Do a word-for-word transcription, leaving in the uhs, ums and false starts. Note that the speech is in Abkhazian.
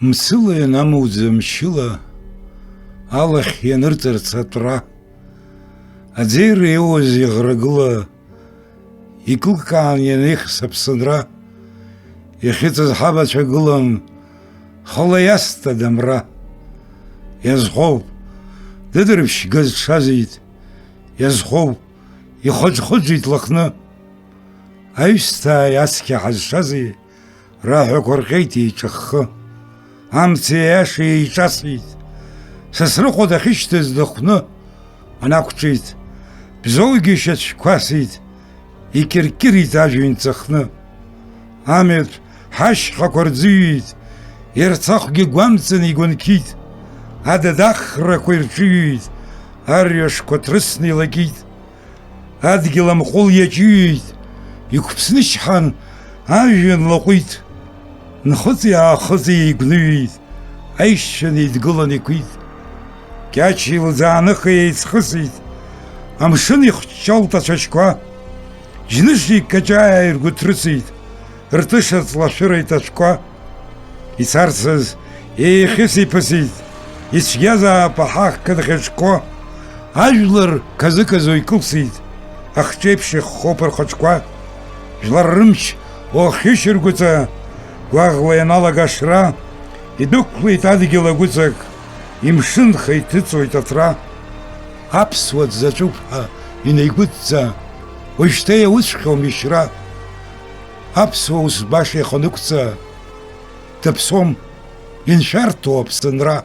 Мцыла ианамуӡа мчыла, алахь ианырҵарц атәра, аӡеира иоуз иӷрагыла, икылкаан ианеихс аԥсынра, иахьыҵаз ҳабацәа гылан, хала иаст адамра. Иазхоуп, дыдырԥшьга зҽазит, иазхоуп, ихыџ-хыџит Лыхны. Аҩсҭааи ацқьа ҳазшази раҳәақәа рҟьеит еиҿыххы. Амца иаша еиҿасит. Сасрыҟәа дахьышьҭаз дыхәны анақәҿиҭ, Бзоугьы шьацәқәасит, икьыркьырит ажәҩан ҵыхны. Амҩатә ҳашьхақәа рӡыҩит, Ерцахәгьы гәамҵын игәынқьит, ададахрақәа ирҿыҩит, арҩашқәа ҭрысны илакьит. Адгьыл амҟәыл иаҿыҩит, иқәԥсны ишьхан ажәҩан лаҟәит. Нхыҵи-аахыҵи еигәныҩит, аишьцәа неидгылан иқәит. Кьача илӡааныха еиҵхысит, амшын ихыҷҷалт ацәашьқәа. Џьнышк каҷаа иргәыҭрысит, ртыша ҵлашәыра иҭацәқәа. Ицарцаз еихьыс-иԥысит, ицәгьазаап аҳақ кыдӷьаҿқәа. Ажәлар казы-казо икылсит, ахҿеиԥш иххоуп рхаҿқәа. Жәлар рымч уахышьаргәыҵа, гәаӷла ианалага ашра, идәықәлеит адгьыл агәыҵак, имшынха иҭыҵуеит аҭра. Аԥсуа дзаҵәуп ҳәа инаигәыдҵа, уажәшьҭа иауцәхьоу мишьра. Аԥсуа ус баша иханықәҵа, даԥсуам, иншәарҭоу Аԥсынра.